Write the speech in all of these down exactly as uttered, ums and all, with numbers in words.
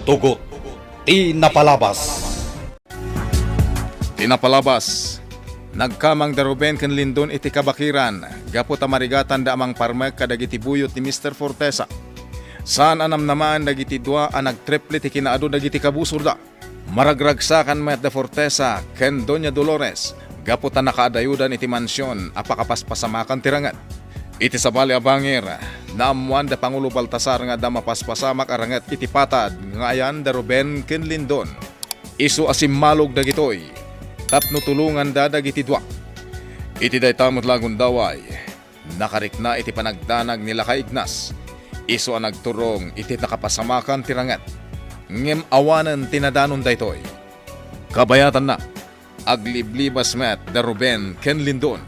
Tugot ti napalabas. Ti napalabas, nagkamang da Ruben ken Lindon iti kabakiran gapu ta marigatanda a mangparmek kadagiti buyot ni Mister Fortesa. Saan a namnamaen dagiti dua a nagtriple ti kinaadu dagiti kabusorda. Maragragsakan met da Fortesa ken Doña Dolores gapu ta nakaadayodan iti mansion a pakapaspasamakan ti ranget. Iti sabali a bangir, naammoan da Pangulo Baltasar nga adda mapaspasamak a ranget iti patad nga ayan da Ruben ken Lindon. Isu a simmalog dagitoy tapno tulonganda dagiti dua. Iti dayta met la a gundaway, nakarikna iti panagdanag ni Lakay Ignas, isu a nagturong iti nakapasamakan ti ranget. Ngem awanen ti nadanon daytoy. Kabayatanna, agliblibas met da Ruben ken Lindon.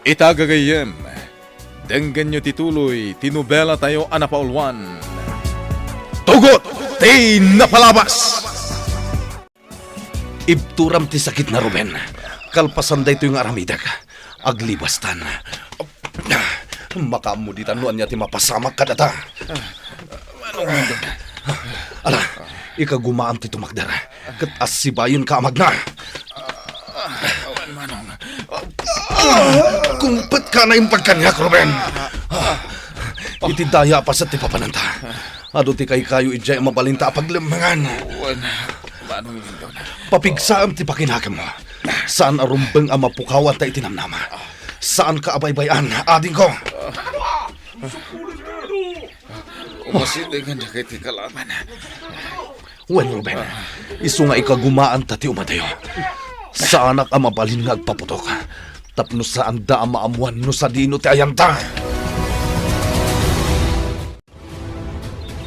Ita gagayyem, denggenyo ti tuloy ti nobelatayo a napauluan, Tugot ti Napalabas! Ibturam ti sakitna, Ruben. Kalpasan daytoy nga aramidek, aglibastan. Makaammo ditan no ania ti mapasamak kadata. Ala, ikagumaam ti tumakder, ket assibayenka a magna. Awan, Manong. Kungpetka a naimbag kaniak, Ruben. Iti daya a paset ti papananta, adu ti kaykayo idiay a mabalinta a paglemmengan. Wen, Manong Lindon. Papigsaem ti pakinakemmo. Saan a rumbeng a mapukawan ta iti namnama. Saanka a baybay-an, adingko. Umasideg dagiti kalaban. Wen, Ruben, isu nga ikagumaanta ti umadayo. Saanak a mabalin nga agpaputok, tapno saanda a maammuan no sadino ti ayanta.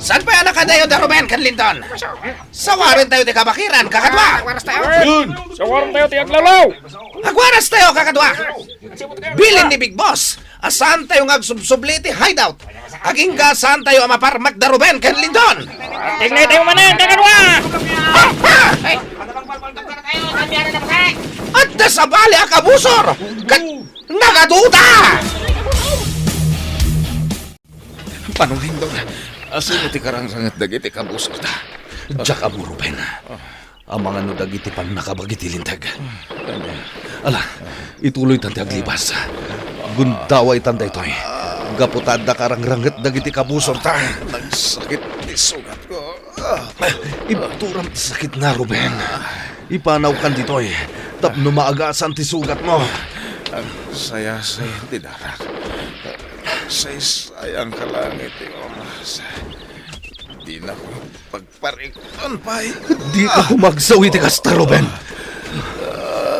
Saan pay a nakadayo da Ruben ken Lindon? Sawarentayo ti kabakiran, kakadua! Yun! Sawarentayo ti aglawlaw! Agwarastayo, kakadua! Bilin ni Big Boss a saantayo nga agsubsubli iti hideout. Agingga saantayo a maparmek da Ruben ken Lindon. Tignay tayo manen, kakadua! Adda sabali a kabusor ket nagaduda! Manong Lindon, asino ti karangranget dagiti kabusorda? Diak ammo, Ruben. Amangan no dagiti pannakabagi ti linteg. Ala, ituloytan ti aglibas. Gundawaytan daytoy. Gapu ta adda karangranget dagiti kabusorta. Nagsakit ti sugatko. Ibturam ti sakitna, Ruben. Ipanawkan ditoy tapno maagasan ti sugatmo. Agsayasay ti darak. Saysayangka laeng iti oras. Dinako pagpariktan pay. Dika koma agsaw iti kasta, Ruben.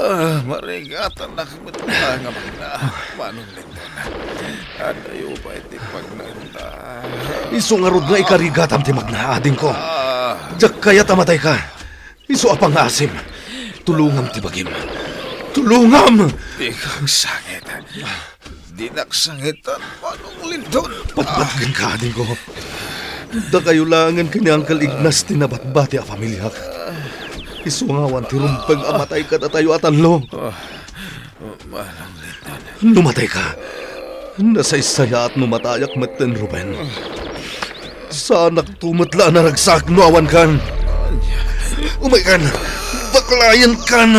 Ah, marigatanak met nga magna, Manong Lindon. Adayo pay ti pagnaenda. Isu ngarud nga ikarigatam ti magna, adingko. Ah. Diak kayat a matayka. Isu a pangngaasim. Tulongam ti bagim. Tulongam! Dika agsangit. Dinak sangitan, Manong Lindon. Patpatgenka, adingko. Dakayo laengen ken ni Uncle Ignas ti nabatbati a familiak. Isu nga awan ti rumbeng a matay kadatayo a tallo. Manong Lindon. No matayka, nasaysayaat no matayak metten, Ruben. Saanakto met la a naragsak no awankan. Umaykan! Baklayenkan!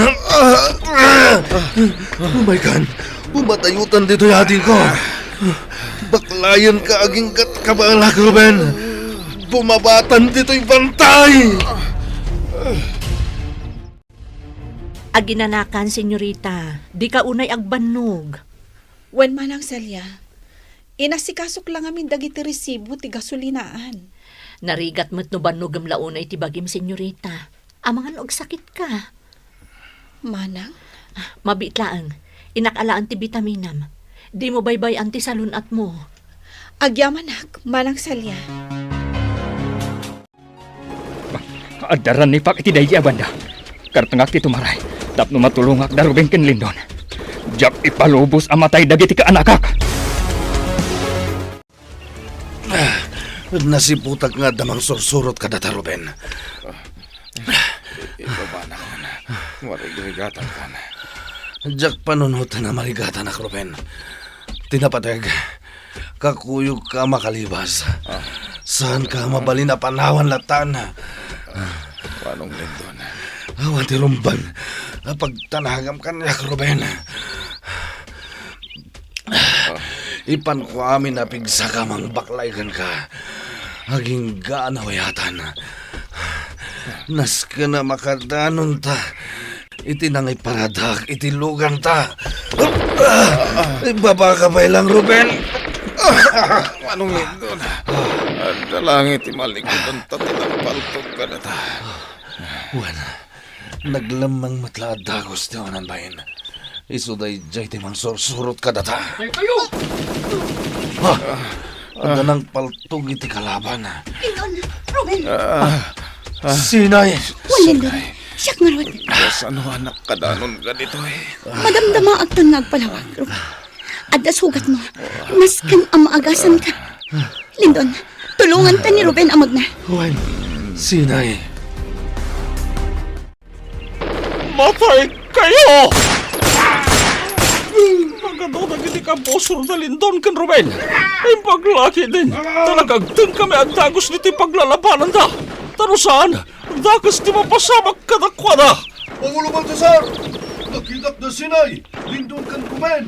Umaykan! Umadayotan ditoy, adingko! Baklayenka agingga ti kabaelak, Ruben! Bumabatan ditoy bantay! Aginanakan, senyorita. Dika unay agbannog. Wen, Manang Celia, inasikasok la ngamin dagiti resibo ti gasolinaan. Narigat met no bannogem la unay ti bagim, senyorita. Amangan no agsakitka. Manang? Mabiit laeng. Innak alaen ti bitaminam. Dimo baybay-an ti salun-atmo. Agyamanak, Manang Celia. Adda rannipak iti daydi a banda. Kartengak ti tumaray tapno matulongak da Ruben ken Lindon. Diak ipalubos a matay dagiti kaanakak. Nasiputak nga adda mangsursurot kadata, Ruben. Ibabanak. Marigrigatankan. Diak panunoten a marigatanak, Ruben. Ti napateg, kakuyogka a makalibas. Ah. Saanka a mabalin a panawan latan? Manong Lindon. Awan ti rumbeng a pagtanagam kaniak, Ruben. Ipanko amin a pigsaka mangbaklay kenka. Agingga a nawayatan. Nasken a makadanonta iti nangiparadak iti luganta. Ibabaka pay lang, Ruben. Manong Lindon, adda lang iti malikudanta ti nangpaltog kadata. Wen, naglemmeng met la a dagus ti awanan bain. Isu daydiay ti mangsursurot kadata. Daytayo! Ah, adda nangpaltog iti kalaban. Lindon, Ruben! Ah, ah. Sinay! Wen, Lindon. Siak ngarud. Kasano a nakadanon kaditoy? Madamdamaakton nga agpalawag, Ruben. Adda sugatmo. Nasken a maagasanka. Lindon, tulonganta ni Ruben a magna. Wen, Sinay. Matay kayo! Nagadu dagiti kabusor da Lindon ken Ruben. Impaglaki din, ta nagagteng kami a dagus ditoy paglalabananda. Ta no saan, dakes ti mapasamak kadakuada. Pangulo Baltasar, nakitak da Sinay, Lindon ken Ruben.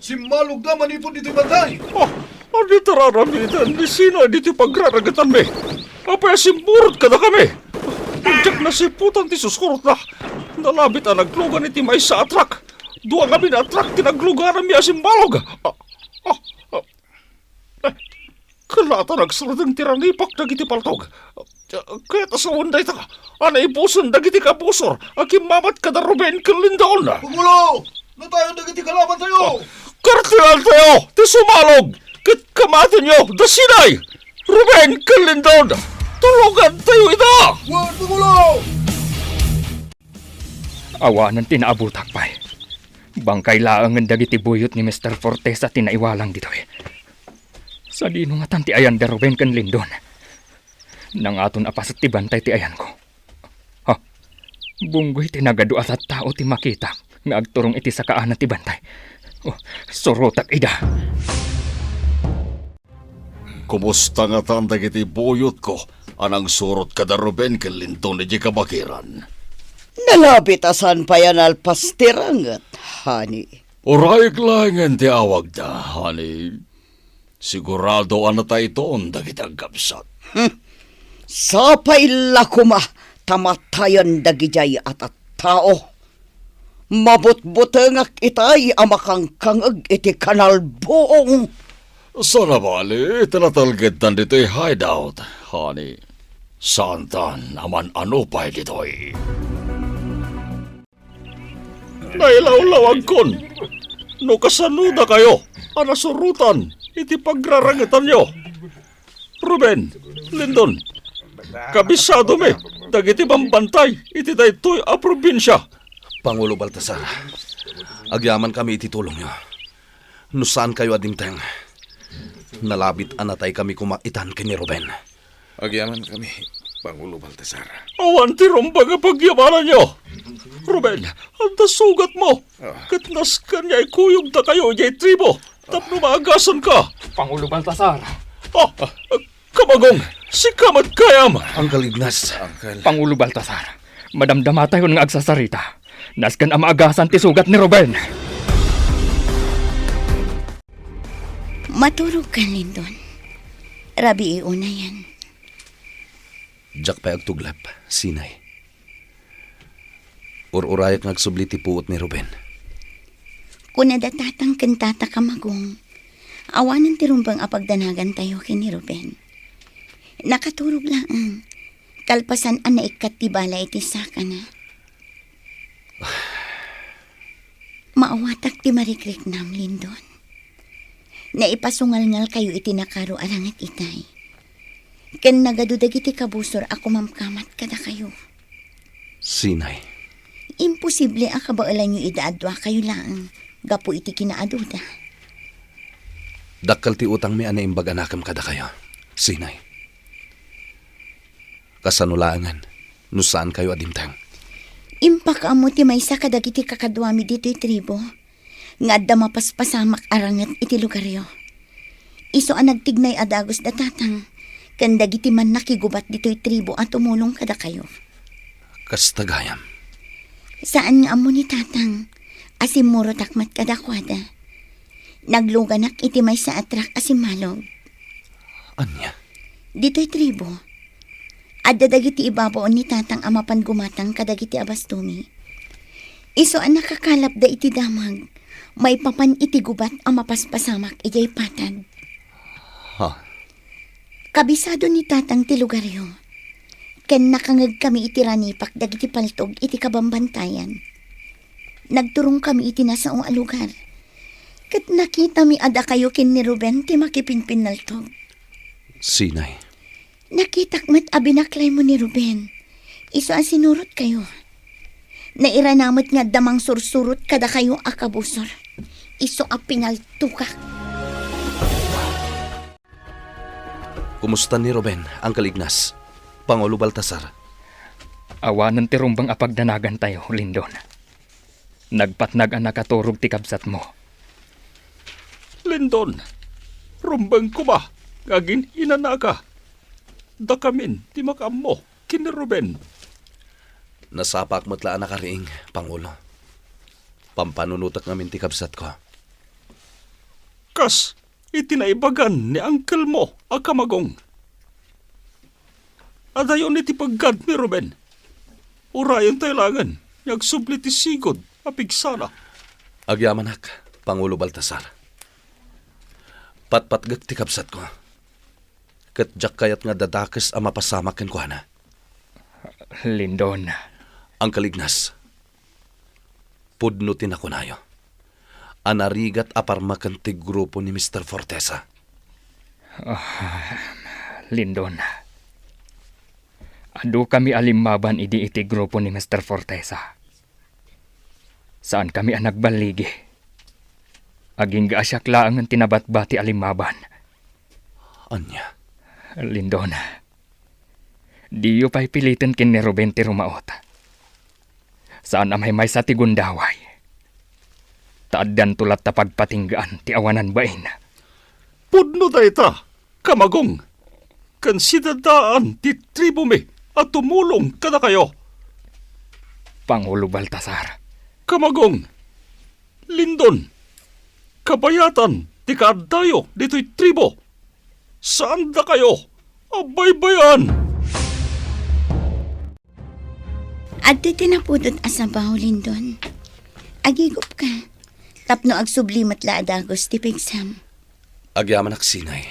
Simmalogda manipud ditoy bantay. Oh, adi tararamidan ni Sinay ditoy pagraragetanmi. Apay a simurot kadakami? Diak nasiputan ti susurotna. Nalabit a naglugan iti maysa a truck. Dua ngamin a truck ti naglugaranmi a simmalog. Ah, ah, ah. Eh, kalatta nagsardeng ti ranipak dagiti paltog. Kayat a sawen dayta a naibusen dagiti kabusor a kimmamat kada Ruben ken Lindon. Pangulo! Natayon dagiti kalabantayo! Oh, kartilantayo ti sumalog ket kamatenyo da Sinay, Ruben ken Lindon. Tulongantayo ida! Wen, Pangulo! Awanen ti naabutak pay. Bangkay laengen dagiti buyot ni Mister Fortesa ti naiwalang ditoy. Sadino ngatan ti ayan da Ruben ken Lindon? Nangaton a paset ti bantay ti ayanko. Ha? Bunggoy ti nagadu a tattao ti makitak nga agturong iti sakaana ti bantay. Oh, surotak ida. Kumusta ngatan dagiti buyotko a nangsurot kada Ruben ken Lindon idiay kabagiran? Nalabit a saan pay a nalpas ti ranget, honey. Urayek laengen ti awagda, honey. Sigurado a natayton dagiti agkabsat. Hmm. Sapay la koma ta matayen dagidiay a tattao. Mabutbutengak itay a makangkangeg iti kanalbuong. Saan a bali, ta natalgedtan ditoy hideout, honey. Saantan a man-ano pay ditoy. Nailawlawagkon no kasanodakayo a nasurotan iti pagrarangetanyo. Ruben, Lindon, kabisadomi dagiti bambantay iti daytoy a probinsia. Pangulo Baltasar, agyamankami iti tulongyo. No saankayo a dimteng, nalabit a nataykami koma itan ken ni Ruben. Agyamankami, Pangulo Baltasar. Awan ti rumbeng a pagyamananyo. Ruben, adda sugatmo. Ah. Ket nasken nga ikuyogdakayo idiay tribo tapno maagasanka. Pangulo Baltasar. Ah, ah, Kamagong, sika met gayam. Uncle Ignas. Uncle. Pangulo Baltasar, madamdamatayon nga agsasarita. Nasken a maagasan ti sugat ni Ruben. Maturogka, Lindon. Rabii unayen. Diak pay agtuglep, Sinay. Ur-urayek nga agsubli ti puot ni Ruben. Kuna da tatang ken tata, Kamagong, awanen ti rumbeng a pagdanagantayo ken ni Ruben. Nakaturog laeng, kalpasan a naikkat ti bala iti sakana. Maawatak ti marikriknam, Lindon. Naipasungalngalkayo iti nakaro a ranget itay. Ken nagadu dagiti kabusor a kumamkamat kadakayo. Sinay. Imposible a kabaelanyo ida a duakayo laeng gapu iti kinaaduda. Dakkel ti utangmi a naimbag a nakem kadakayo, Sinay. Kasano laengen no saankayo a dimteng? Impakaammo ti maysa kadagiti kakaduami ditoy tribo nga adda mapaspasamak a ranget iti lugaryo. Isu a nagtignay a dagus da tatang ken dagiti mannakigubat ditoy tribu a tumulong kadakayo. Kasta gayam. Saan nga ammo ni Tatang a simmurotak met kadakuada. Nagluganak iti maysa a trak a simmalog. Ania? Ditoy tribu, adda dagiti ibabaon ni Tatang a mapan gumatang kadagiti abastumi. Isu a nakakalapda iti damag, maipapan iti gubat a mapaspasamak idiay patag. Ha? Kabisado ni Tatang ti lugaryo, ken nakangegkami iti ranipak dagiti paltog iti kabambantayan. Nagturongkami iti nasao a lugar, ket nakitami a dakayo ken ni Ruben ti makipinpinnaltog. Sinay? Nakitak met a binaklaymo ni Ruben, isu a sinurotkayo. Nairana met nga adda mangsursurot kadakayo a kabusor, isu a pinaltogak. Kumusta ni Ruben, Uncle Ignas? Pangulo Baltasar. Awanen ti rumbeng a pagdanagantayo, Lindon. Nagpatnag a nakaturog ti kabsatmo. Lindon, rumbeng koma nga agin-inanaka. Dakamin ti makaammo ken ni Ruben. Nasapak met la a nakariing, Pangulo. Pampanunotek ngamin ti kabsatko. Kas iti naibagan ni angkelmo a kamagong. Adayon iti peggad ni Ruben. Urayentayo laengen nga agsubli ti sigud a pigsana. Agyamanak, Pangulo Baltasar. Patpatgek ti kabsatko. Ket diak kayat nga dadakes a mapasamak kenkuana. Lindon. Uncle Ignas, pudno ti nakunayo a narigat a parmaken ti grupo ni Mister Fortesa. Ah, Lindon, adukami a limmaban idi iti grupo ni Mister Fortesa. Saankami a nagballigi. Agingga a siak laengen ti nabatbati a limmaban. Ania? Lindon, diyo pay piliten ken ni Ruben ti rumaot. Saan a maymaysa ti gundaway. Ta addanto latta pagpatinggaan ti awanan bain. Pudno dayta, kamagong, ken sidadaan ti tribumi a tumulong kadakayo. Pangulo Baltasar. Kamagong, Lindon, kabayatan ti kaaddayo ditoy tribo. Saandakayo a baybay-an. Adtoy ti napudot a sabaw, Lindon. Agigupka, tapno agsubli met la a dagus ti pigsam. Agyamanak, Sinay.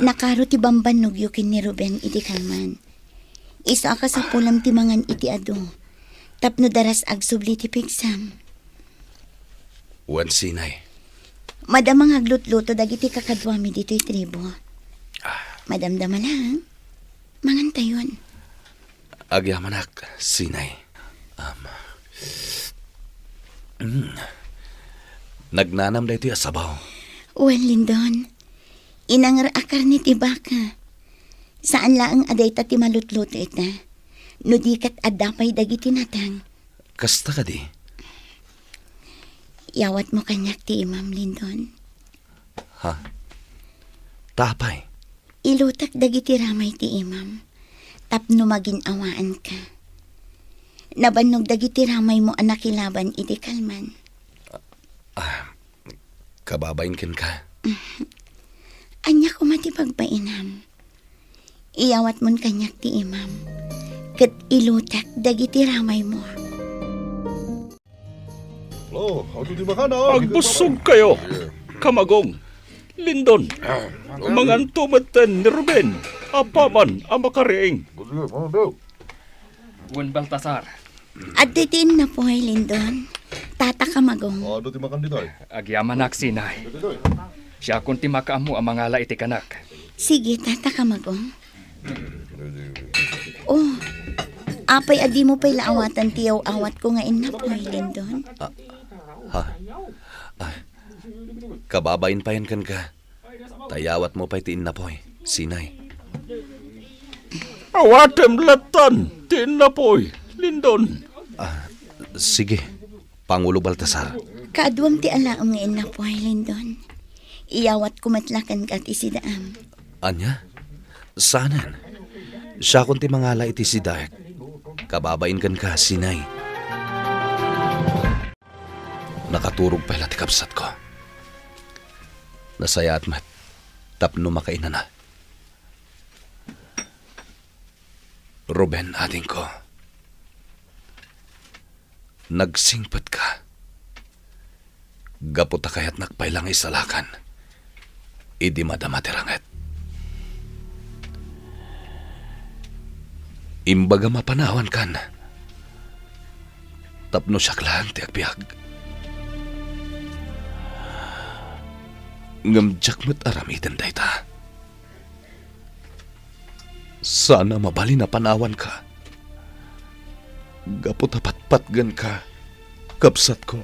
Nakaro ti bambannogyo ken ni Ruben iti kalman. Isu a kasapulam ti mangan iti adu, tapno daras agsubli ti pigsam. Wen, Sinay. Madama nga aglutluto dagiti kakaduami ditoy tribo. Ah. Madamdama lang. Mangantayon. Agyamanak, Sinay. Um, mm. Nagnanam daytoy a sabaw. Wen, Lindon, inanger a karne ti baka. Saan laeng a dayta ti malutluto ita. No di ket adda pay dagiti natang. Kasta kadi? Iyawatmo kaniak ti imam, Lindon. Ha? Ta apay? Ilutek dagiti ramay ti imam tapno magin-awaanka. Nabannog dagiti ramaymo a nakilaban iti kalman. Ah, kababain kenka. Ania koma ti pagbainam? Iyawatmon kaniak ti imam, ket ilutek dagiti ramaymo. Hello, how do you ba ka na? Agbussongkayo, Kamagong, Lindon, manganto metten ni Ruben, apaman a makariing. Wen, Baltasar. Adda ti innapoy, Lindon. Tata Kamagong. Adu ti makan ditoy. Agyamanak, Sinay. Siakon ti makaammo a mangala iti kanak. Sige, Tata Kamagong. Oh, apay a dimo pay la awatan ti yaw-awatko nga innapoy, Lindon? Ah, ha? Ah, kababain payen kenka. Ta iyawatmo pay ti innapoy, Sinay. Awatem lattan ti innapoy, Lindon. Ah, sige, Pangulo Baltasar. Kaaduam ti alaem nga innapoy, Lindon. Iyawatko met la kenka ti sidaam. Ania? Saanen. Siakon ti mangala iti sidaek. Kababain kenka, Sinay. Nakaturog pay la ti kabsatko. Nasayaat met tapno makainana. Ruben, adingko. Nagsingpetka. Gapu ta kayatnak pay la nga isalakan idi madama ti ranget. Imbagam a panawankan tapno siak laeng ti agbiag. Ngem diak met aramiden dayta. Sana mabalin a panawanka. Gapu ta patpatgenka, kabsatko.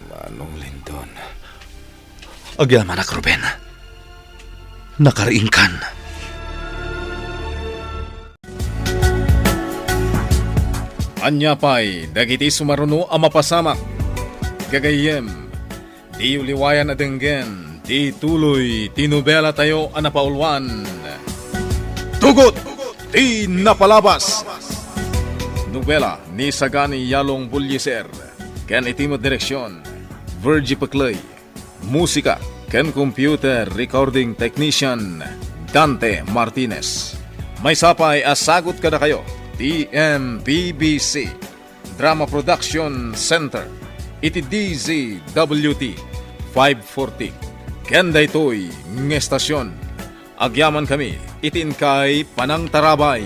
Manong Lindon. Agyamanak, Ruben. Nakariingkan. Ania pay dagiti sumaruno a mapasamak? Gagayyem, diyo liwayan a denggen ti tuloy ti nobelatayo a napauluan, Tugot ti Napalabas. Nobela ni Sagani Yalong Bullieser ken iti met direksion, Virgie Pecley. Musika ken computer recording technician, Dante Martinez. Maysa pay a sagut kadakayo ti M P B C Drama Production Center iti D Z W T five forty. Ken daytoy nga estasion, agyamankami iti inkay panangtarabay.